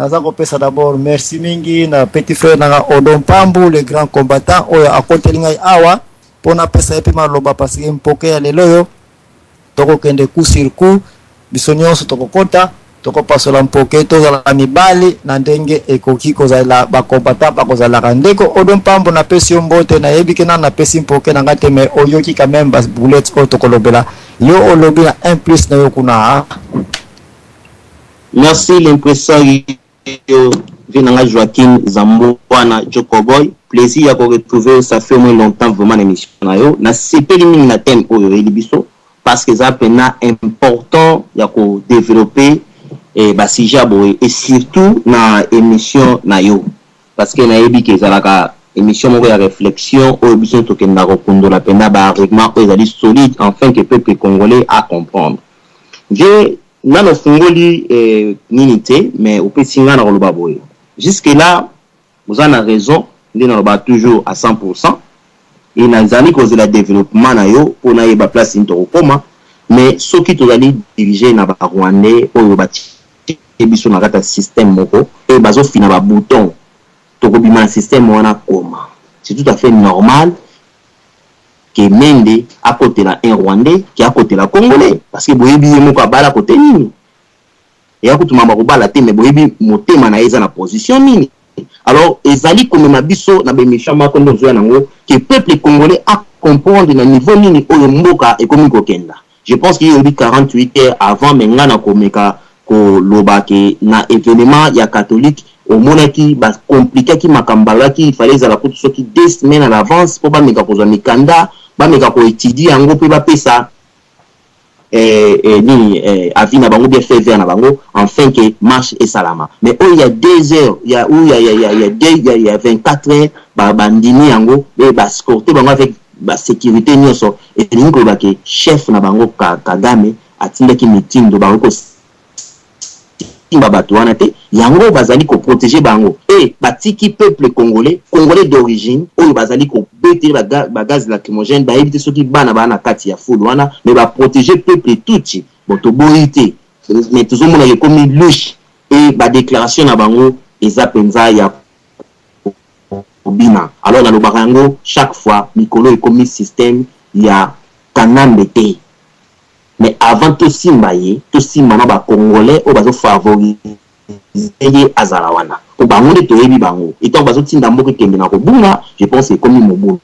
Naza kopesa d'abord merci mingi na petit frère na nga Odon Pambu, le grand combattant oyo akoteli ngai awa mpo napesa ye mpe maloba, parce que mpoke ya lelo oyo tokokende coup sur coup. Biso nyonso tokokota, tokopasola mpoke, tozala mibali na ndenge ekoki kozala bacombattant bakozalaka. Ndeko Odon Pambu, napesi yo mbote. Nayebi ke nanu napesi mpoke na ngai te, mais oyoki quand même baboulette oyo tokolobela. Yo olobi na 1 plus na yo kuna. Merci l'impresario, vieux na nga Joaquim Zambwana Jokoboy. Plaisir ya koretrouver, ça fait au moins longtemps vraiment na émission na yo. Nasepeli mingi na thème oyo oyeli biso, parce que eza mpenza important ya kodévelopper basujet ya boye, et surtout na émission na yo, parce que nayebi ke ezalaka émission moko ya réflexion oyo biso tokendaka kokundola mpenza baargument oyo ezali solide, enfin que peuple congolais a comprendre. Je nano ofungoli nini te, mais opesi nga na koloba boye: jusque là oza na raison nde naloba toujours à 100, e nazali kozela développement na yo mpo nayeba place nini tokokóma. Mais soki tozali dirigé na Barwandais oyo batie biso na kati ya système moko e bazofina babouton, tokobima na système wana koma? C'est tout à fait normal ke Mende akotela un Rwandais ke akotela Congolais, parce que boyebi ye moko abala kote nini, eya kutuma bakobala te, mais boyebi motema na ye eza na position nini. Alors ezali komema biso na baémission moko nde ozoya nango ke peuple congolais acomprendre na niveau nini oyo mboka ekomi kokenda. Je pense ke ye oyebi 48 heures avant, mais nga na komeka koloba ke na événement ya catholique omonaki bacompliquaki makambo. Balobaki ifale ezala kutu soki 2 semaines à l'avance mpo bameka kozwa mikanda, bameka koétudier yango mpe bapesa nini avis na bango, bien feu vert na bango, enfin ke marche esalama. Mais oyo ya 2 heures ya oyo ya 24 heures, bandimi yango mpe baescorte bango avec basécurité nyonso. Elingi koloba ke chef na bango Kagame atindaki mitindo, bango kosimba bato wana te. Yango bazali koprotéger bango e batiki peuple congolais, congolais d'origine oyo bazali kobeteli bagaz lacrymogène. Bayebi te soki bana baa na kati ya foule wana, mais baprotéger peuple tutsi. Bon, toboyi te, mais tozomonaka ekomi louche e badéclaration na bango eza mpenza ya kobima. Alors nalobaka yango chaque fois, mikolo ekomi système ya Kanambe te, mais avant tosimba ye, tosimba na Bacongolais oyo bazofavoriser ye azala wana, po bango nde toyebi bango. Etango bazotinda mboka ekende na kobunga, je pense ekomi mobulu.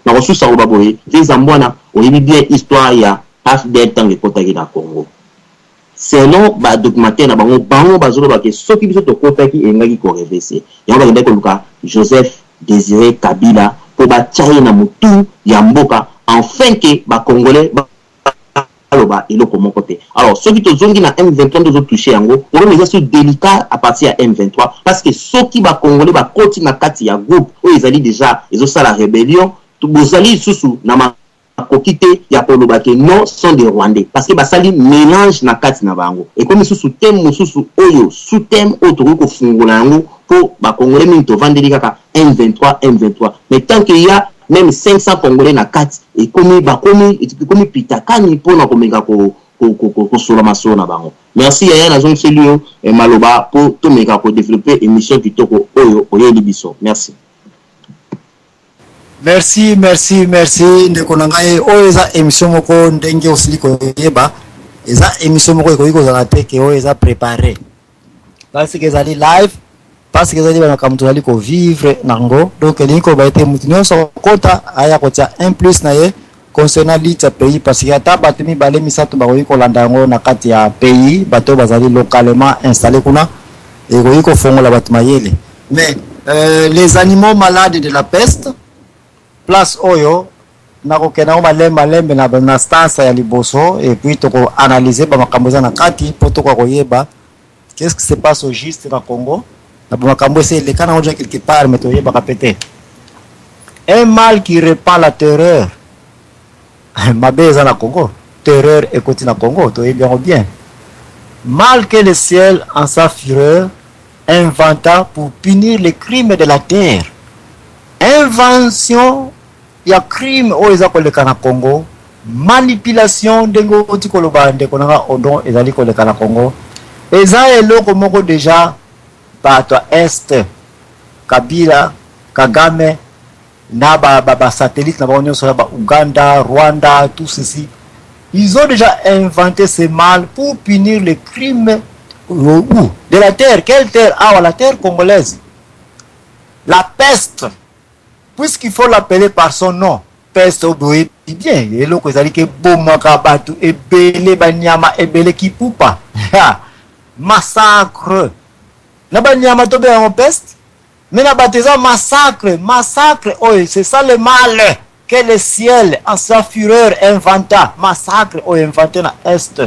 Na kosusa koloba boye, Zambwana, oyebi bien histoire ya AFDL ntango ekɔtaki na Congo. Selon badocumentaire na bango, bango bazoloba ke soki biso tokɔtaki, elingaki korenverser yango. Bakendaki koluka Joseph Désiré Kabila mpo batia ye na motu ya mboka, enfin ke Bacongolais baloba eloko moko te. Alors soki tozongi na M23, nde ozotouche yango, problème eza so délicat à partir ya M23, parce que soki Bacongolais bakoti na kati ya groupe oyo ezali déjà ezosala rébellion, bozali lisusu na makoki te ya koloba ke non, sont des Rwandais, parce que basali mélange na kati na bango. Ekomi lisusu thème mosusu oyo, sous thème oyo tokoki kofungola yango, mpo Bacongolais mingi tovandeli kaka M23, M23. Mais tant que ya même 500 Congolais na kati, ekomi bakomi ekomi pitakani mpona komeka kosola masolo na bango. Merci yaya, nazongiseli yo maloba mpo tomeka kodévelopper émission kitoko oyo oyeli biso. Merci. Merci, merci, merci ndeko na ngai. Oyo eza émission moko ndenge osili koyeba, eza émission moko ekoki kozala te ke oyo eza préparé, parce que ezali live, parce que ezali bamakambo tozali kovivre nango. Donc elingi koloba ete motu nyonso akota aya kotia un plus na ye concernant lutte ya pays, parce que ata bato mibale, misato bakoki kolanda yango na kati ya pays, bato oyo bazali localement installé kuna, ekoki kofongola bato mayele. Mais les animaux malades de la peste, place oyo nakokenda ngo malembe malembe na stance ya liboso, et puis tokoanalyse bamakambo eza na kati mpo tokoka koyeba qu'est-ce qui se passe au juste na Congo, na bamakambo esi eleka nango déjà quelque part, mais toyebaka pe te. Un mal qui répand la terreur. Mabe eza na Congo, terreur ekoti na Congo, toyebi yango bien. Mal que le ciel en sa fureur inventa pour punir les crimes de la terre. Invention ya crime oyo eza koleka na Congo, manipulation ndenge oti koloba, ndeko na nga Odon, ezali koleka na Congo, eza eloko moko déjà. Bato ya Est, Kabila, Kagame na ba, ba, ba satellite na bango nyonso ya ba Ouganda, Rwanda, tout ceci, ils ont déjà inventé ce mal pour punir les crimes où? De la terre. Quelle terre? Ah, la terre congolaise. La peste, puisqu'il faut l'appeler par son nom, peste oyo bien eloko ezali kebomaka bato ebele, banyama ebele, kipupa, massacre na banyama tobenga yango peste, mais na bato eza massacre. Massacre oyo, c'est ça le mal que le ciel en sa fureur inventa. Massacre oyo inventé na Est,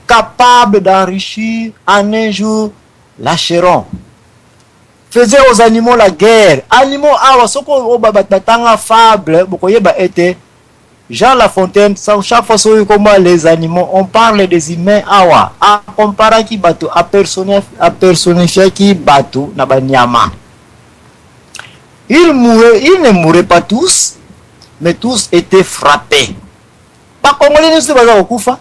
capable d'enrichir en un jour l'Achéron, faisait aux animaux la guerre. Animaux awa, soki oyo bato batanga fable, bokoyeba ete Jean La Fontaine, chaque fois soki komba les animaux, on parle des humains. Awa akomparaki bato, apersonnifiaki bato na banyama. Ils mouraient, ils ne mouraient pas tous, mais tous étaient frappés. Bakongolais nyonso baza kokufa,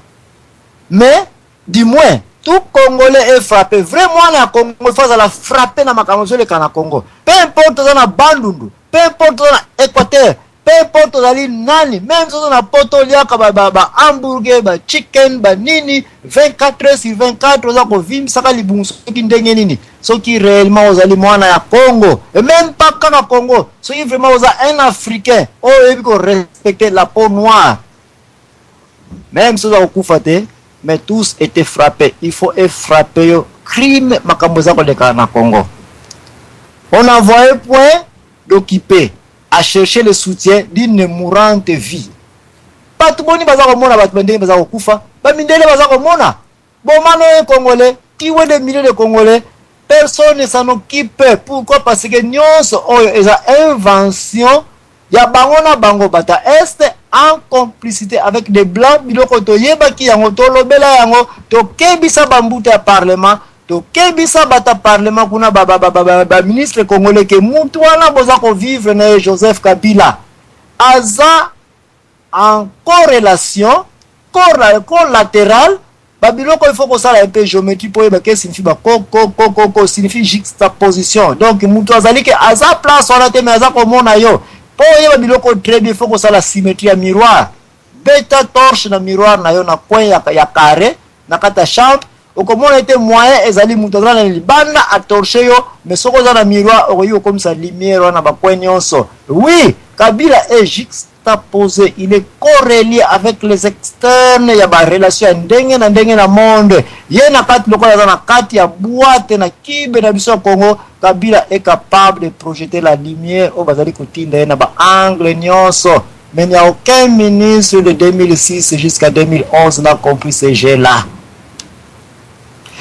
mais du moins tout Congolais est frappé. Vrai mwana ya Congo faut azala frappé na makambo ezoleka na Congo. Peu importe oza na Bandundu, peu importe oza na Équateur, peu importe ozali nani, même soki oza na Poto, oliaka bahamburger, bachicken, banini 24 heures sur 24, oza kovimbisaka libumu soki ndenge nini, soki réellement ozali mwana ya Congo, et même pas kaka Congo, soki vraiment oza un Africain oyo oyebi korespecter la peau noire, même soki oza kokufa te, mais tous étaient frappés. Il faut efrapper yo crime makambo eza koleka na Congo. On n'envoyait point d'occupé à chercher le soutien d'une mourante vie. Bato boni baza komona bato bandenge baza kokufa? Bamindele baza komona bomano ye Congolais tuer des milliers de Congolais, personne ne s'en occupe. Pourquoi? Parce que nyonso oyo eza invention ya bango na bango, bato ya Est en complicité avec des Blancs. Biloko toyebaki yango, tolobela yango, tokebisa bambuta ya parlement, tokebisa bato ya parlement kuna, baministre congolais, ke mutu wana boza kovivre na ye, Joseph Kabila, aza en corrélation collatérale. Babiloko il faut kosala mpe géométrie mpo oyeba ke signifie bakokokokoko, signifie juxtaposition. Donc mutu azali ke aza place wana te, mais aza komona yo. Mpo oyeba biloko très bien, il faut kosala symétrie ya miroir. Beta torche na miroir na yo na coin ya carré na kati ya chambre, okomona ete moyen ezali moto aza na libanda atorche yo, mais soki oza na miroir, okoki kokomisa lumière wana bacoin nyonso. Oui, Kabila est juxtaposé, il est corrélé avec les externes ya barelation ya ndenge na ndenge na monde. Ye na kati, lokola aza na kati ya boîte na kibe na biso ya Congo, Kabila est capable de projeter la lumière oyo bazali kotinda ye na baangle nyonso. Mais il n'y a aucun ministre de 2006 jusqu'à 2011 n'a compris ce jeu là.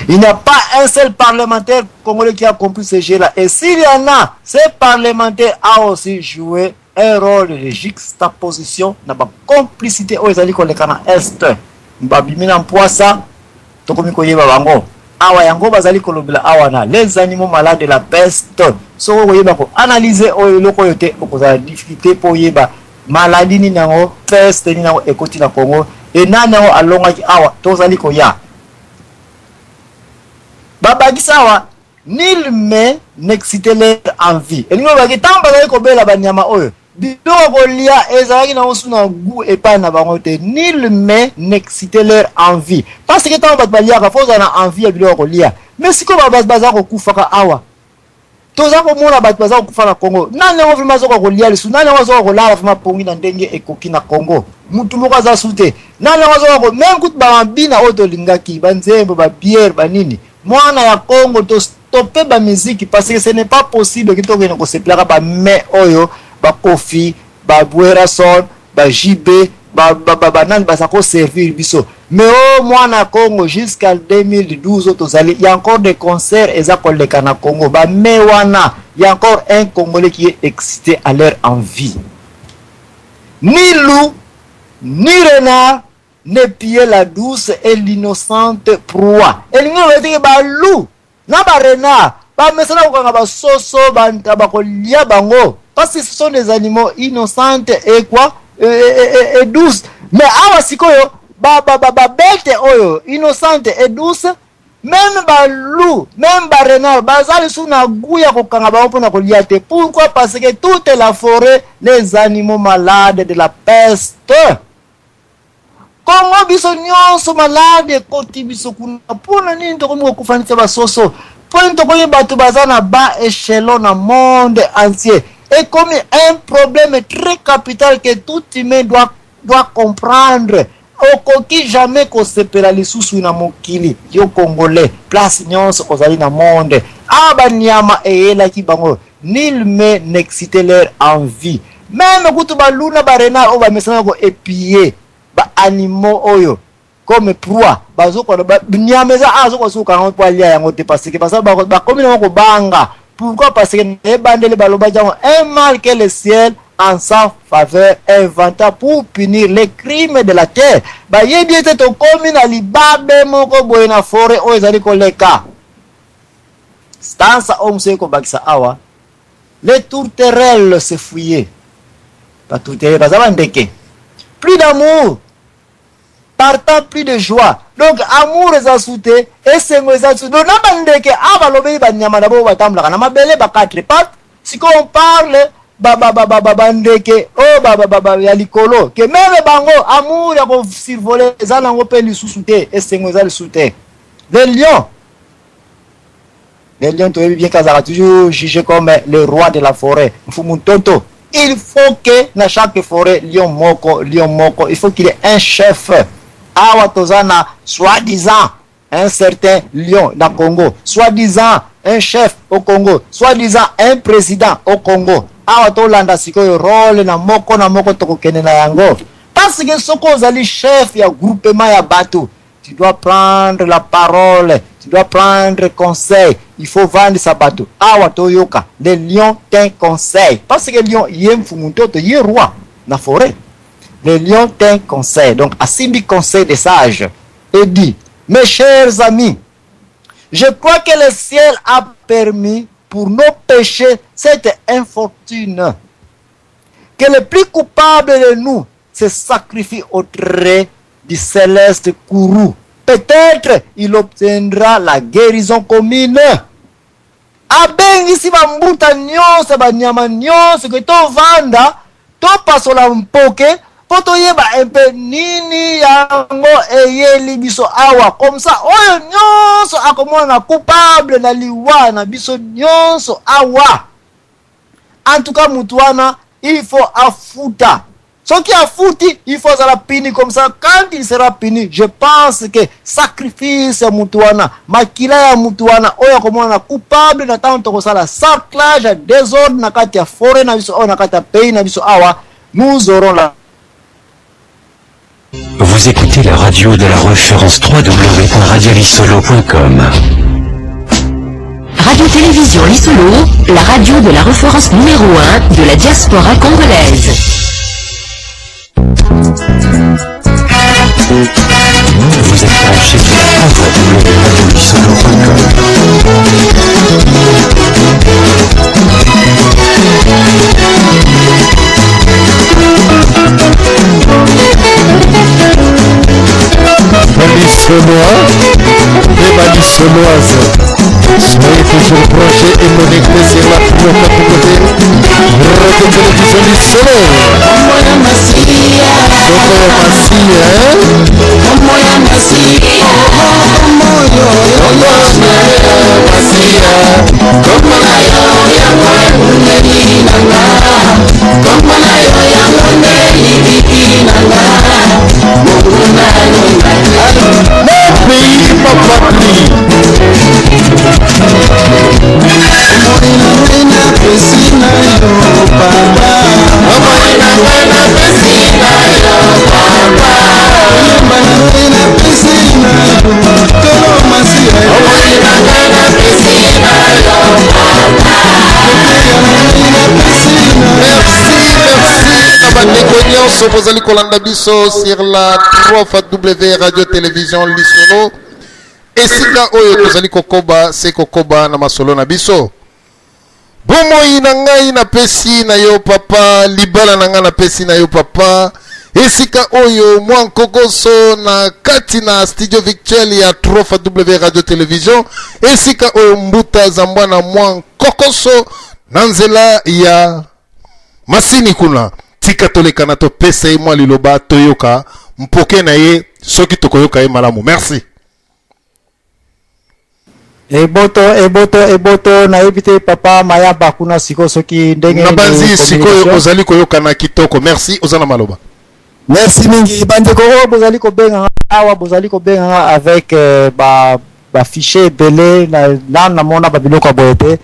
Il n'y a pas un seul parlementaire congolais qui a compris ce jeu-là. Et s'il y en a, ces parlementaires a aussi joué un rôle de juxtaposition na ba complicité oyo ezali koleka na Est. Babimi na mpwasa, tokomi koyeba bango awa. Yango bazali kolobela awa na les animaux malades de la peste. Soki okoyeba koanalyse oyo eloko oyo te, okozala difficulté mpo oyeba maladie nini yango, peste nini yango ekoti na Congo, e nani yango alongaki awa. Tozali koya babakisa awa: nul mets n'excitait leur envie. Elingi olobaki ntango bazali kobela banyama oyo, biloko kolia ezalaki nango su na goût epai na bango te. Nul mets n'excitait leur envie, parce que ntango bato baliaka, faut ozala na envie ya biloko kolia. Mais sikoyo bato baza kokufaka awa, toza komona bato baza kokufa na Congo. Nani yango vraiment azoka kolia lisu? Nani yango azoka kolala vraiment pongi na ndenge ekoki na Congo? Mutu moko aza su te. Nani yango azoka même kutu bamabina oyo tolingaki, banzembo, babiere, banini? Mwana ya Congo, tostoppe bamiziki, parce que ce n'est pas possible ke tokende kosepelaka bame oyo baKoffi, baWerrason, baJB, banani baza koservir biso. Mais o mwana ya Congo, jusqu'à 2012 oyo tozali, y a encore des concerts eza koleka na Congo, bame wana, y a encore un Congolais qui est excité à leur envie. Ni loup ni renard ne pillait la douce et l'innocente proie. Elingi loba teke baloup na barenard bamesana kokanga basoso, bakolia bango, parce que ce sont des animaux innocentes et quoi et douces. Mais awa sikoyo babête oyo innocente et douce Meme ba loup, meme ba renard baza lisusu na gout ya kokanga bango pona kolia te. Pourquoi? Parce que toute la foret, les animaux malades de la peste. Congo biso nyonso malade ekoti biso kuna. Pona nini tokomi kokufa neti ba soso? Pona nini tokomi bato baza na bas echelon na monde entier? Ekomi un problème très capital que tout humain doit doit comprendre. Okoki jamais kosepela lisusu na mokili yo congolais place nionso ozali na monde awa ba niama eyelaki bango nul me n'excite leur envie meme kutu ba loup na ba renard oyo bamesana ko epier ba animaux oyo comme proie bazokoka ba, niama eza awa azokoka suka yango mpo alia yango te parce que baza bakomi nango kobanga. Pourquoi? Parce que na ebandeli balobaki yango un mal que le ciel en sa faveur inventa pour punir les crimes de la terre. Bayebi ete tokomi na libabe moko boye na foret oyo ezali koleka. Stanza oyo mosusu ekobakisa awa, les tourterelles se fuyaient. Ba tourterelles baza bandeke. Plus d'amour partant plus de joie donc amour eza su te esengo eza su donc na bandeke awa balobeli banyama na bango batambolaka na mabele ba quatre pattes sikoyo on parle bandeke oyo ya likolo ke meme bango amour ya kosurvole eza nango mpe lisusu te esengo eza lisusu te. Le lion, le lion toyebi bien kazalaka toujours jugé comme le roi de la forêt, mfumu ntonto. Il faut que na chaque forêt lion moko, lion moko, il faut qu'il ait un chef. Awa toza na soi-disant un certain lion na Congo, soi-disant un chef au Congo, soi-disant un président au Congo. Awa tolanda sikoyo role na moko na moko tokokende na yango. Parce que soki ozali chef ya groupement ya bato, tu dois prendre la parole, tu dois prendre conseil. Il faut vandisa bato. Awa toyoka, le lion tient conseil. Parce que lion ye mfumu ntoto, ye roi na forêt. Le lion tient conseil. Donc asimbi conseil des sages et dit, mes chers amis, je crois que le ciel a permis pour nos péchés cette infortune. Que le plus coupable de nous se sacrifie au trait du céleste courroux. Peut-être il obtiendra la guérison commune. Abengisi bambuta nyonso, banyama nyonso ke tovanda topasola mpoke mpo toyeba mpe nini yango eyeli biso awa. Comme ça oyo nyonso akomona coupable na liwa na biso nyonso awa. En tout cas mutu wana il faut afuta. Soki afuti, il faut azala puni. Comme ça quand il sera puni, je pense que sacrifice ya mutu wana, makila ya mutu wana oyo akomona coupable na ntango tokosala sarclage ya désordre na kati ya forêt na biso oyo, na kati ya pays na biso awa, nous aurons la Vous écoutez la radio de la référence www.radiolisolo.com. Radio-Télévision Lisolo, la radio de la référence numéro 1 de la diaspora congolaise. Vous êtes branché sur la www.radiolisolo.com. Balisolois et balisoloises, soyez toujours branchés et connectés sur la 3W Radio Télévision Lisolo. Kombo ya Masiya, hein? Kombo ya Masiya, kombo na yo yango ebundeli na nga, kombo na yo yango nde libiki na nga, monguna alonga te. Mon pays, ma patrie. Bomoi na ngai napesi na yo papa. Bomoi na ngai napesi na yo papa. Koyemba na ngai napesi na yo Nkolo Masiya. Bomoi na ngai napesi na yo papa. Koteya na ngai napesi na yo. Merci, merci na bandeko nyonso bozali kolanda biso sur la 3 fois W Radio Télévision Lisolo. Esika oyo tozali kokoba se kokoba na masolo na biso. Bomoi na ngai napesi na yo papa, libala na ngai napesi na yo papa, Esika oyo mwa nkokoso na kati na studio virtuel ya 3 W Radio Television, esika oyo Mbuta Zambwana mwa nkokoso na nzela ya masini kuna. Tika tolekana, topesa ye mwa liloba, toyoka mpoke na ye soki tokoyoka ye malamu. Merci. Eboto, eboto, eboto. Nayebi te, papa Mayamba kuna sikoyo soki ndenge Nabanzi sikoyo ozali koyokana kitoko. Merci, oza na maloba. Merci mingi. Bandeko oyo bozali kobenganga awa, bozali kobenganga avec ba bafichier ebele na namona babiloko ya boye te.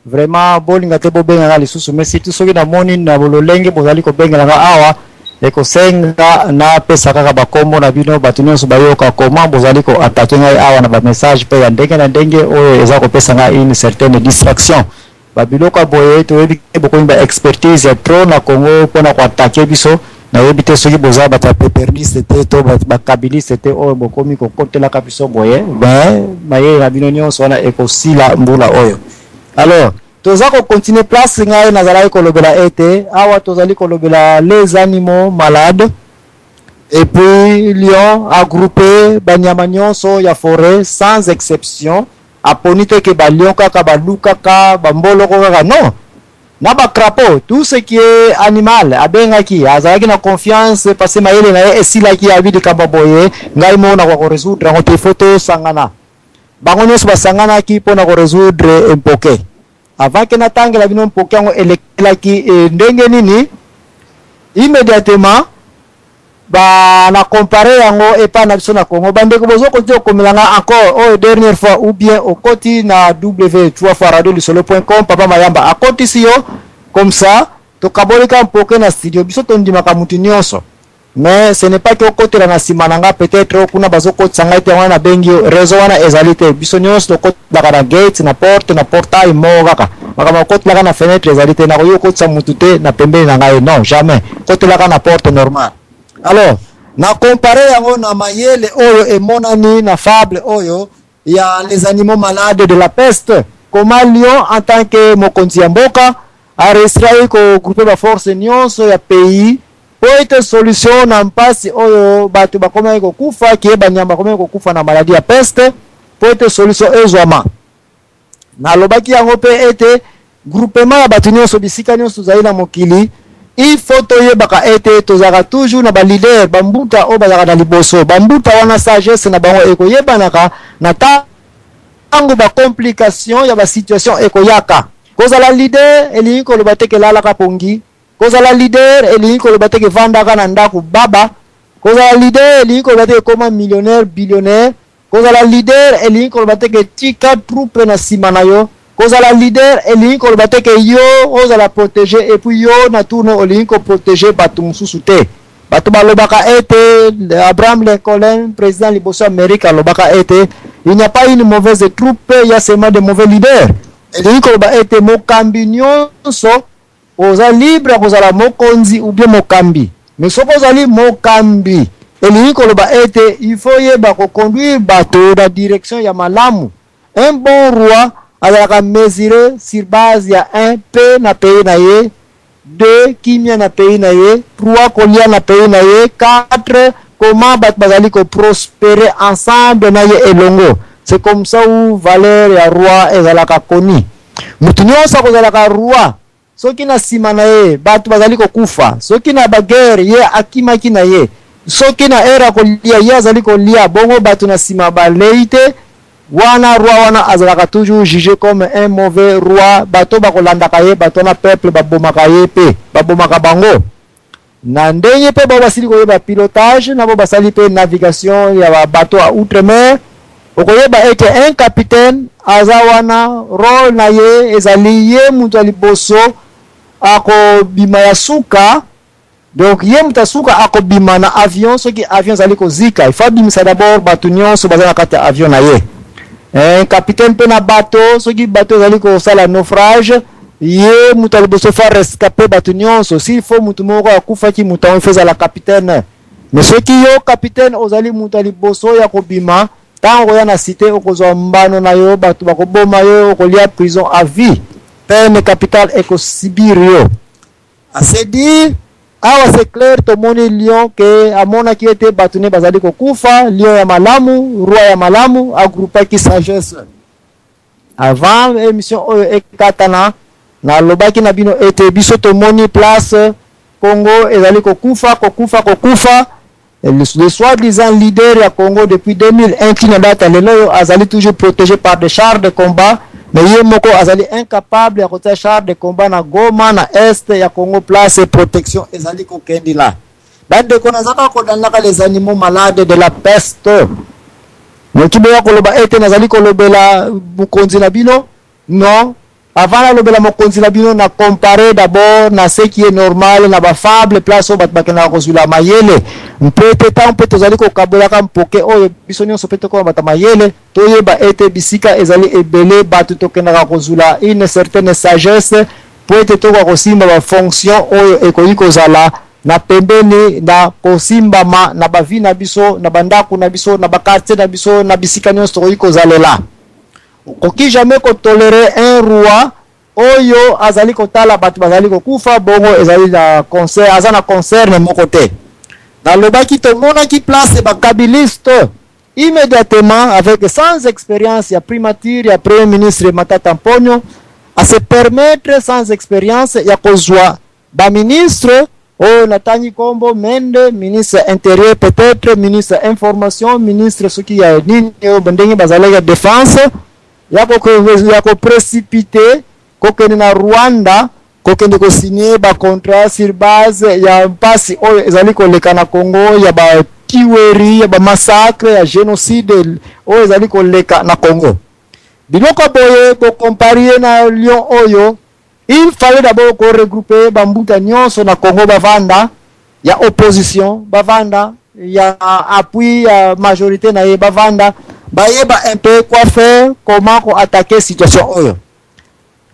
Vraiment, bolinga te bobenganga lisusu, mais surtout soki namoni na lolenge bozali kobengelanga awa, ekosenga napesa kaka bakombo na bino, bato nyonso bayoka comment bozali koattaquer ngai awa na bamessage mpe ya ndenge na ndenge oyo eza kopesa ngai une certaine distraction. Babiloko ya boye, toyebi te, bokomi ba expertise ya trop na Congo mpona koattaquer biso. Nayebi te soki boza bato ya peperniste te to bakabiliste te oyo bokomi kokotelaka biso boye, mais mayele na bino nyonso wana ekosila mbula oyo. Alors, toza kocontinuer place ngai nazalaki kolobela ete awa tozali kolobela les animaux malades. Et puis lion agroupe banyama nyonso ya forêt sans exception. Aponi te ke balion kaka, baloup kaka, bamboloko kaka, non, na bacrapaud, tout ce qui est animal abengaki. Azalaki na confiance parce mayele na ye esilaki. Abi likambo boye, ngai moko nakoka korésoudre yango te, faut tosangana. Bango nyonso basanganaki mpona korésoudre mpoke. Avant ke natangela bino mpoke yango elekelaki ndenge nini, immédiatement ba na compare yango epai na biso na Congo. Bandeko, bozokoki okomelanga encore oyo dernière fois, ou bien okoti na w 3 fois radio lisolo.com, papa Mayamba akotisi yo comme ça. Tokabolika mpoke na studio, biso tondimaka mutu nyonso, mais ce n'est pas ke okotela na nsima na nga, peut-être kuna bazokotisa ngai te, wana nabengi yo. Réseau wana ezali te. Biso nyonso tokotelaka na gate, na porte, na portail moko kaka. Makambo akotelaka na fenêtre ezali te. Nakoki okotisa mutu te na pembeni na ngai, non, jamais. Kotelaka na porte normale. Alors, na compare yango na mayele oyo emonani na fable oyo ya les animaux malades de la peste, comment lion en tant que mokonzi ya mboka aréussiraki kogrouper baforce nyonso ya pays po ete solution na mpasi oyo bato bakomaki kokufa, kie banyama bakomaki kokufa na maladie ya peste, po ete solution ezwama. Nalobaki yango mpe ete groupement ya bato nyonso, bisika nyonso tozali na mokili, il faut toyebaka ete tozalaka toujours na baleader, bambuta oyo bazalaka na liboso. Bambuta wana, sagesse na bango ekoyebanaka na ntango bacomplication ya basituation ekoyaka. Kozala leader elingi koloba te kelalaka pongi. Kozala leader elingi koloba te kevandaka na ndako baba. Kozala leader elingi koloba te ekoma millionnaire, billionnaire. Kozala leader elingi koloba te ke tika troupe na nsima na yo. Kozala leader elingi koloba te ke yo ozala protégé et puis yo na tourne olingi koprotéger bato mosusu te. Bato balobaka ete Abraham Lincoln, président liboso ya Amérique, alobaka ete il n'y a pas une mauvaise troupe, il y a seulement de mauvais leaders. Elingi koloba ete mokambi nyonso oza libre ya kozala mokonzi ou bien mokambi, mais soki ozali mokambi, elingi koloba ete il faut yeba koconduire bato na direction ya malamu. Un bon roi azalaka mesuré sur base ya 1, paix na pays na ye; 2, kimia na pays na ye; 3, kolia na pays na ye; 4, comment bato bazali koprospérer ensemble na ye elongo. C'est comme ça où valeur ya roi ezalaka koni. Motu nyonso akozalaka roi soki na nsima na ye bato bazali kokufa, soki na baguerre ye akimaki na ye, soki na ere ya kolia ye azali kolia bongo bato na nsima balei te, wana roi wana azalaka toujours jugé comme un mauvais roi. Bato bakolandaka ye, bato wana peuple babomaka ye mpe babomaka bango na ndenge mpe bao basili koyeba pilotage na bo basali mpe navigation ya babateau ya outre-mer. Okoyeba ete un capitaine aza wana, rôle na ye ezali ye moto ya liboso akobima ya suka. Donc ye moto asuka akobima na avion. Soki avion ezali kozika, il faut abimisa d'abord bato nyonso baza na kati ya avion na ye. Capitaine mpe na bato, soki bato ezali kosala naufrage, ye moto ya liboso faut rescaper bato nyonso. S'il faut motu moko akufaki, moto yango il faut ezala capitaine. Mais soki yo capitaine ozali moto ya liboso ya kobima, ntango okoya na cité, okozwa mbano na yo, bato bakoboma yo, okolia prison à vie, peine capitale ekosubir yo. À se dire Awa c'est clair, tomoni lion ke amonaki ete bato ne bazali kokufa. Lion ya malamu, roi ya malamu, agroupaki sagesse. Avant émission oyo ekatana, nalobaki na bino ete biso tomoni place Congo ezali kokufa, kokufa, kokufa. Le soi-disant leader ya Congo depuis 2001 tina data lelo oyo azali toujours protégé par des chars de combat, mais ye moko azali incapable ya kotia char de combat na Goma, na est ya Congo, place protection ezali kokendila. Bandeko, nazaka kolandaka les animaux malades de la peste. Noki boya koloba ete nazali kolobela mokonzi na bino. Non, avant nalobela mokonzi na bino, na comparer d'abord na ce qui est normal na bafable, place oyo bato bakendaka kozwila mayele. Mpe ete ntango mpe tozali kokabolaka mpoke oyo, biso nyonso mpe tokoma bato mayele, toyeba ete bisika ezali ebele bato tokendaka kozwila une certaine sagesse, po ete tokoka kosimba bafonction oyo ekoki kozala na pembeni na kosimbama na bavie na biso, na bandako na biso, na baquartier na biso, na bisika nyonso tokoki kozalela. Okoki jamais kotolérer un roi oyo azali kotala bato bazali kokufa bongo, ezali na concert, aza na concerne moko te. Nalobaki, tomonaki place bakabiliste immédiatement, avec sans expérience ya primature ya premier ministre Matata Mponyo, à se permettre sans expérience ya kozwa baministre oyo natangi nkombo Mende, ministre intérieur, peut-être ministre information, ministre soki ya nini, oyo ndenge bazalaki ya défense, ya koprécipiter kokende na Rwanda, kokende kosigner bacontrat sur base ya mpasi oyo ezali koleka na Congo, ya batuerie, ya bamassacre, ya génocide oyo ezali koleka na Congo. Biloko boye, bocomparer na lion oyo, il fallait d'abord koregrouper bambuta nyonso na Congo, bavanda ya opposition, bavanda ya appui ya majorité na ye, bavanda, bayeba un peu quoi faire, comment koattaquer situation oyo.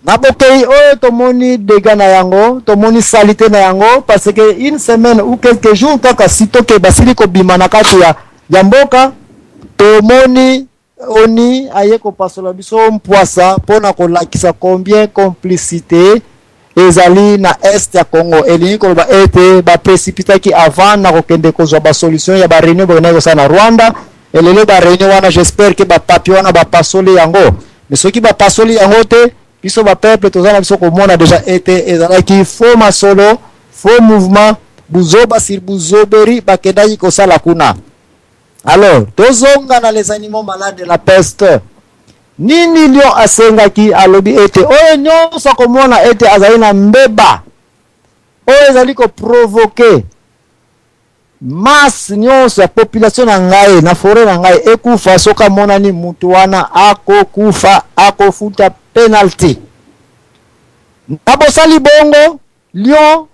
Na bokei oyo, tomoni dégâts na yango, tomoni salité na yango, parce que une semaine ou quelques jours kaka sitôt ke basili kobima na kati ya mboka, tomoni ONU aye kopasola biso mpwasa mpona kolakisa combien complicité ezali na est ya Congo. Elingi koloba ete baprécipitaki avant na kokende kozwa basolution ya baréunion bakendaki kosala na Rwanda. Elelo baréunion wana, j'espère ke bapapier wana bapasoli yango. Mais soki bapasoli yango te, biso bapeuple toza na biso komona déjà ete ezalaki faux masolo, faux mouvement, buzoba sur buzoberi bakendaki kosala kuna. Alors tozonga na les animaux malades de la peste. Nini lion asengaki? Alobi ete oyo nyonso akomona ete azali na mbeba oyo ezali koprovoquer masse nyonso ya population na ngai na forêt na ngai ekufa, soki amonani mutu wana akokufa, akofuta penalty. Na bosali bongo, lion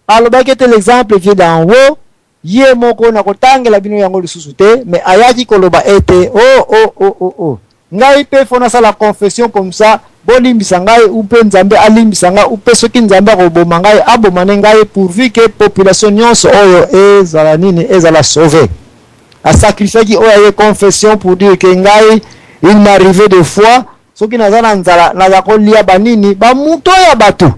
alobaki ete l'exemple vient d'en haut. Ye moko, na kotangela bino yango lisusu te, mais ayaki koloba ete o oh, o oh, o oh, o oh. Ngai mpe fo nasala confession comme ça, bolimbisa ngai, u mpe Nzambe alimbisa ngai, u mpe soki Nzambe akoboma ngai, aboma ne ngai, pourvu ke population nyonso oyo ezala nini, ezala sauvé. Asacrifiaki oyo aye confession pour dire ke ngai, il m'arrivait des fois, soki naza na nzala, naza kolia banini, bamuto ya bato.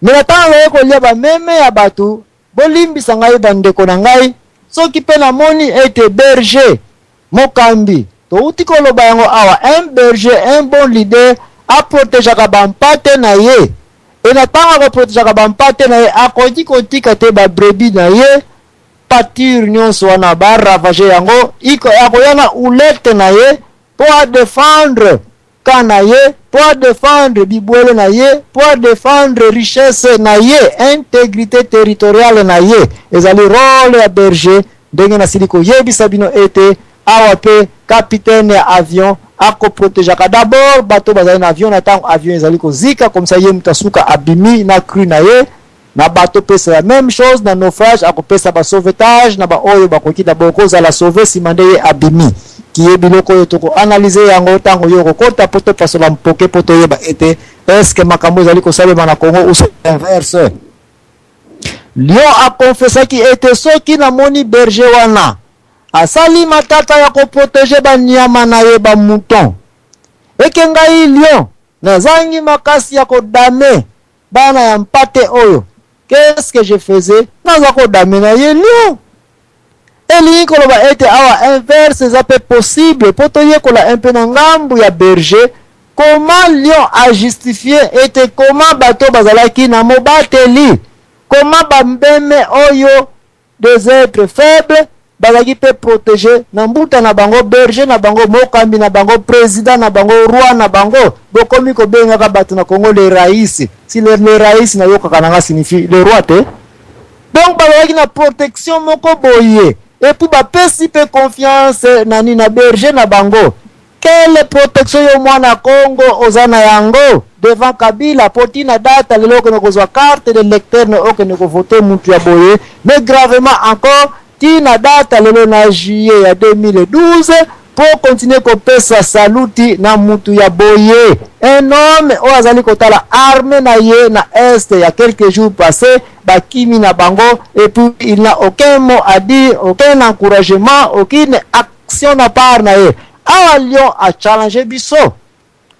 Me na ntango naye kolia bameme ya bato, bolimbisa ngai bandeko na ngai, soki mpe namoni ete berger, mokambi, touti koloba yango awa, un berger, un bon leader aprotégeaka bampate na ye. E na ntango akoprotégeaka bampate na ye, akoki kotika te babrebis na ye, pâture nyonso wana baravager yango. Akoya na houlette na ye mpo adéfendre ka na ye, mpo adéfendre bibwele na ye, mpo adéfendre richesse na ye, intégrité territoriale na ye. Ezali rôle ya berger. Ndenge nasili koyebisa bino ete awa mpe capitaine ya avion akoprotégeaka d'abord bato bazali na avion na ntango avion ezali kozika, comme ça ye moto asuka abimi na crew na ye na bato. Pesa la même chose na naufrage, akopesa basauvetage na baoyo bakoki d'abord kozala sauvé, nsima nde ye abimi. Kiye biloko oyo tokoanalyser yango ntango yo okokota mpo topasola mpoke, mpo toyeba ete est-ce makambo ezali kosalema na Congo ou c'est inverse. Lion akonfesaki ete soki namoni berger wana asali matata ya koprotéger banyama na ye, bamouton, eke ngai lion nazangi makasi ya kodamer bana ya mpate oyo. Qu'est-ce que je faisais? Naza kodamer na ye lion. Elingi koloba ete awa inverse eza mpe possible, mpo toyekola mpe na ngambu ya berger, comment lion ajustifie ete comment bato bazalaki na mobateli, comment bameme oyo, des êtres faibles, bazalaki mpe protégé na mbuta na bango, berger na bango, mokambi na bango, président na bango, roi na bango. Bokomi kobengaka bato na Congo le raïs. Si le raïs nayokaka nanga signifie le roi te. Donc bazalaki na protection moko boye, et puis bapesi mpe confiance nani? Na berger na bango. Quelle protection yo mwana Congo oza na yango devant Kabila? Po ntina data lelo okende kozwa carte de lecteur na okende kovote mutu ya boye. Mais gravement encore, ntina data lelo na juillet ya 2012, mpo continue kopesa saluti na mutu ya boye, un homme oyo azali kotala arme na ye na Est ya quelques jours passés, bakimi na bango, et puis il n'a aucun mot à dire, aucun encouragement, aucune action na part na ye. Awa lion achallenge biso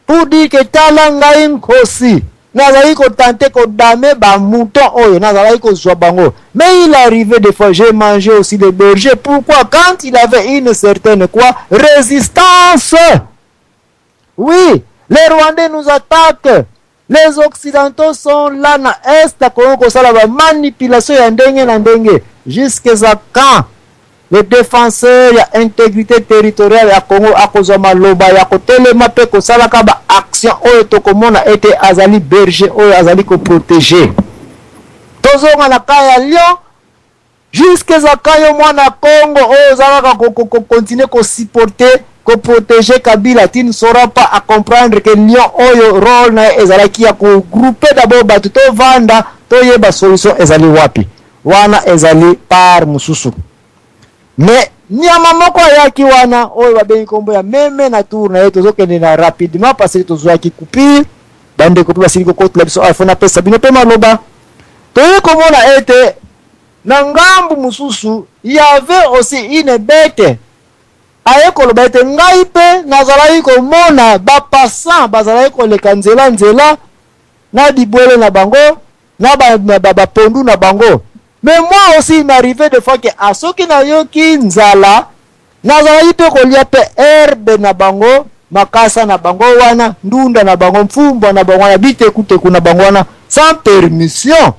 pour dire que tala, ngai nkosi, nazalaki kotenter kodamer bamouton oyo, nazalaki kozwa bango, mais il arrivait des fois j'ai mangé aussi les bergers. Pourquoi? Quand il avait une certaine quoi? Résistance. Oui, les Rwandais nous attaquent, les Occidentaux sont là na Est, akoki kosala bamanipulation ya ndenge na ndenge. Jusque à quand le défenseur ya intégrité territoriale ya Congo akozwa maloba ya kotelema mpe kosalaka baaction oyo tokomona ete azali berger oyo azali koprotéger? Tozonga na ka ya lion. Jusque à quand yo mwana Congo oyo oza kaka kocontinuer kosupporter, koprotéger Kabila? Tu ne sauras pas à comprendre que lion oyo, rôle na ye ezalaki ya kogrouper d'abord bato, tovanda, toyeba solution ezali wapi. Wana ezali part mosusu. Mais nyama moko ayaki wana oyo babengi nkombo ya meme na tour na ye. Tozokende na rapidement parce que tozwaki coupure, bandeko mpe basili kokotela biso awa, fo napesa bino mpe maloba. Toyei komona ete na ngambu mosusu y avait aussi une bête aye koloba ete ngai mpe nazalaki komona bapassants bazalaki koleka nzela nzela na bibwele na bango, na bapondu na bango. Mais moi aussi, il m'arrivait des fois que ah, soki nayoki nzala, nazalaki mpe kolia mpe herbe na bango, makasa na bango wana, ndunda na bango, mfumbwa na bango wana, bitekuteku na bango wana, sans permission.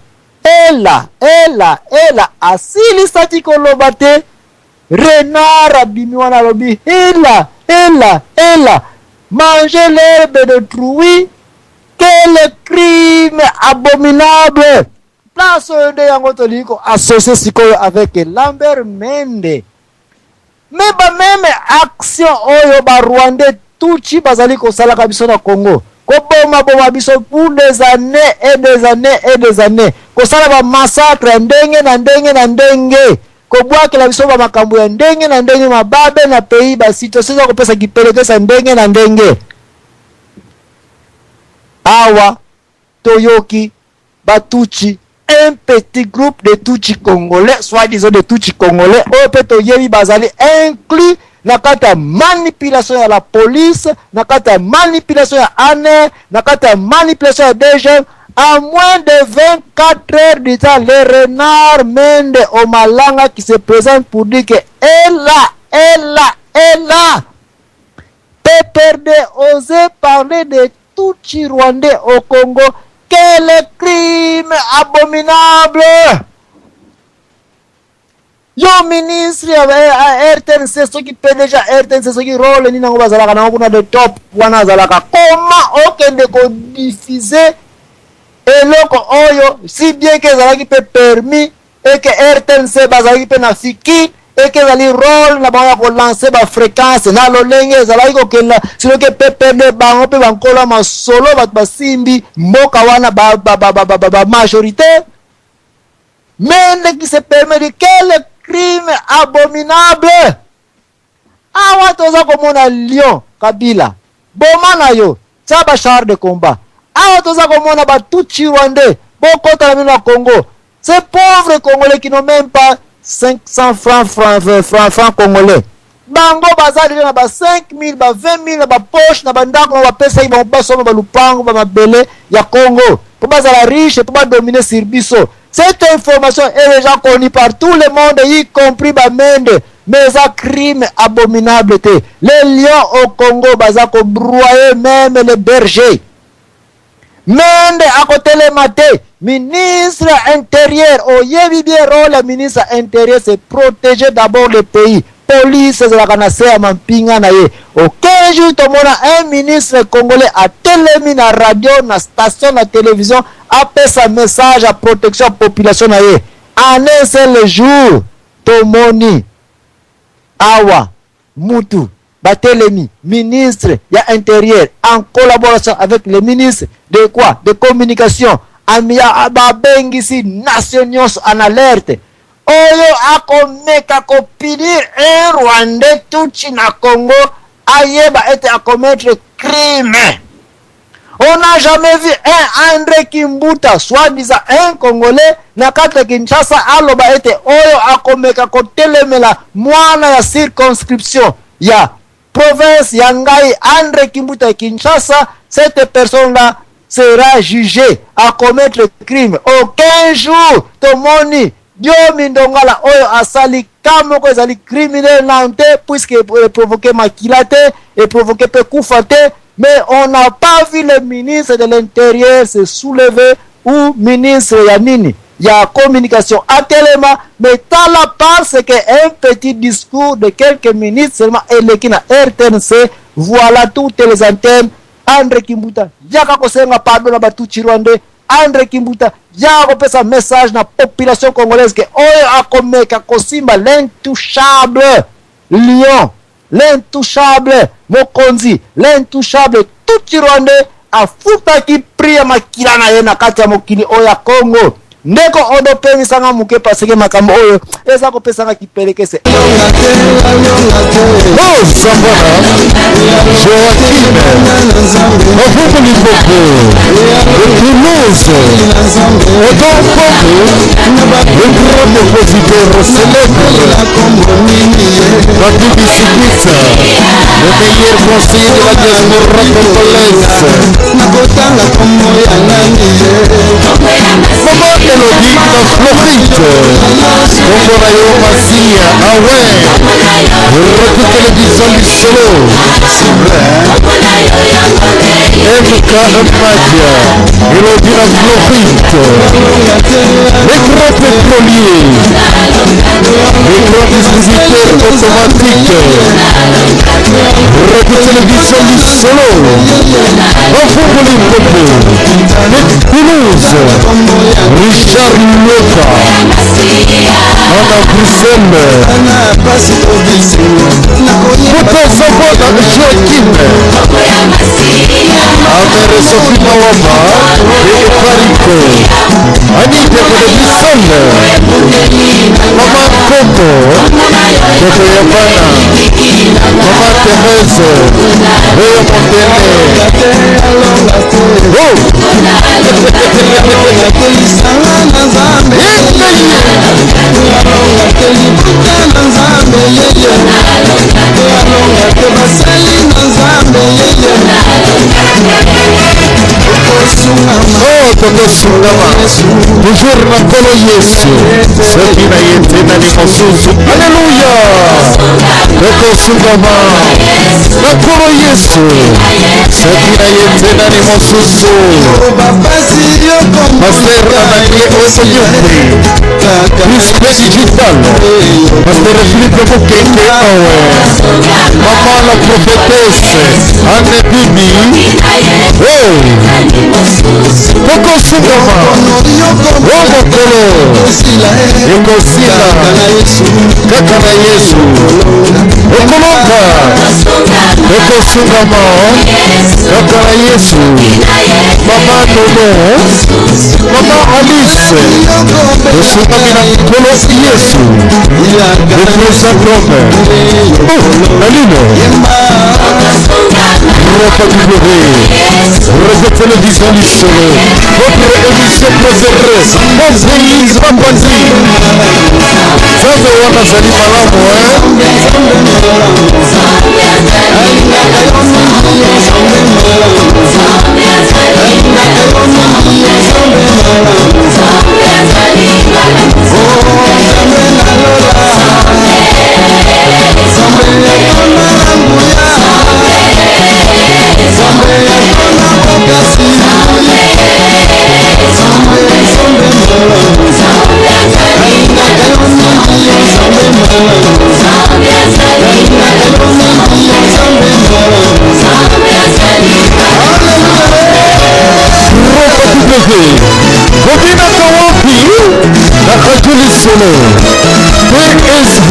Ela ela ela, asilisaki koloba te, renard abimi wana, alobi: "Ela ela ela, manger l'herbe d'autrui, quel crime abominable!" Place oyo nde yango tolingi koassocier sikoyo avec Lambert Mende. Mais bameme action oyo Barwandais Tutsi bazali kosalaka biso na Congo, kobomaboma biso pour des années et des années et des années, kosala bamassacre ya ndenge na ndenge na ndenge, kobwakela biso bamakambo ya ndenge na ndenge, mababe na pays, basituation eza kopesa kipelekesa ndenge na ndenge. Awa toyoki Batutsi, un petit groupe de Tutsi congolais, soi-disant de Tutsi congolais, oyo mpe toyebi bazali inclus na kati ya manipulation ya la police, na kati ya manipulation ya ANR, na kati ya manipulation ya DGM. En moins de 24 heures du temps, le renard Mende Omalanga qui se présente pour dire que ela ela ela, PPRD osait parler de Tutsi rwandais au Congo, quel crime abominable! Yo ministre ya RTNC, soki PDG RTNC, soki rôle nini yango bazalaka nango kuna de top wana, azalaka koma okende kodiffuser eloko oyo, si bien que ezalaki mpe permis eke RTNC bazalaki mpe na fiki eke ezali rôle na bango ya kolancer bafréquence na lolenge ezalaki kokenda. Sinoke PPRD bango mpe bankolo ya masolo, bato basimbi mboka wana, bamajorité. Mende qui se permet de quel crime abominable! Awa toza komona lion Kabila, boma na yo, tia bachar de combat. Awa toza komona Batutsi rwandais bokota na bino na Congo. Ces pauvres Congolais qui n'ont même pas 500 francs, francs, francs, francs congolais, bango baza déjà na ba 5000, ba 20 000 na bapoche na bandako na bapesaki bango, basomba balupango, bamabele ya Congo mpo bazala riche, mpo badominer sur biso. Cette information est déjà connue par tout le monde, y compris bamende. Mais eza crime abominable te. Les lions au Congo baza ko broyer même les bergers. Mende akotelema te. Ministre intérieur, oyebi bien rôle ya ministre intérieur, c'est protéger d'abord le pays. Police ezalaka na se ya mampinga na ye. Aucun jour tomona un ministre congolais atelemi na radio, na station, na télévision, apesa message ya protection ya population na ye. En un seul jour tomoni awa mutu batelemi, ministre ya intérieur en collaboration avec le ministre de quoi, de communication, amia babengisi nation nyonso en alerte. Oyo akomeka kopunir un Rwandais tutsi na Congo, ayeba ete acommettre crime. On n'a jamais vu un André Kimbuta, soi-disant un Congolais, na kati ya Kinshasa, aloba ete oyo akomeka kotelemela mwana ya circonscription ya province ya ngai André Kimbuta ya Kinshasa, cette personne-là sera jugée à commettre crime. Aucun jour tomoni Diomi Ndongala oyo asali ka moko ezali criminel na te, puisque eprovoke makila te, eprovoke mpe kufa te. Mais on n'a pas vu le ministre de l'Intérieur se soulever ou ministre ya nini ya communication atelema. Mais tala, parce que un petit discours de quelques minutes seulement eleki na RTNC, voilà toutes les antennes. André Kimbuta yaka kosenga pardon na batutsi rwandais. André Kimbuta yaka kopesa message na population congolaise ke oyo akomeka kosimba l'intouchable lion, l'intouchable mokonzi, l'intouchable tutsi rwandais afutaki prix ya makila na ye na kati ya mokili oyo ya Congo. Ndeko Odo, pemisanga moke, parce que makambo oyo eza kopesanga kipelekese. Oh, Zambana, Joachim, Mavubu Lipopo, de Toulouse, Odon Popo, le grand compositeur célèbre, Papi Bicyclette, le meilleur conseiller de la diaspora congolaise. Nakotanga kombo ya nani ye? Maman Elodie na Floride, kombo na yo Masia, ah ouais, Radio Télévision Lisolo, MK Madia, Elodie na Floride, les grands pétroliers, les grands distributeurs automatiques, Radio Télévision Lisolo, Mafubu Limpopo, de Toulouse, Richard Loka, Anna Bruxelles, na pasi to bisengo. Moto Zambona Joachim, Amere Sophie Mawamba, et Pariko, Annie de Bruxelles, Maman Coco, Toto Yabana, Maman Thérèse, Léo Montene, oh! Lisanga na Nzambe, alonga te libuta na Nzambe yeye, alonga te basali na Nzambe yeye, okosungama. Oh, tokosungama toujours na Nkolo Yesu, soki na ye te nani mosusu? Alleluya! Tokosungama na Nkolo Yesu, soki na ye te nani mosusu? Bapasi. Pasteur Anakle Osonyumbi, Plus Digital, Pasteur Philippe Mokeke, awe Maman la prophétesse Anne Bibi, oh, tokosungama o mokolo ekosila kaka na Yesu okolonga. Tokosungama kaka na Yesu. Mama Nono, Mama Alice, tosungami na Nkolo Yesu, le président Trump, oh, Aline Ropa W, Radio Télévision Lisolo, votre émission préférée, Mon pays, ma patrie. Nzambe wana azali malamu, hein? Lisolo. PSV,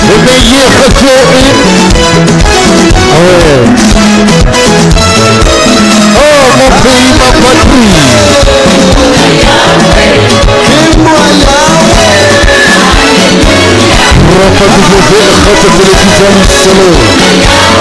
le meilleur radio et... Ah ouais. Oh mon pays, ma patrie. Rafa W, Radio Télévision Lisolo.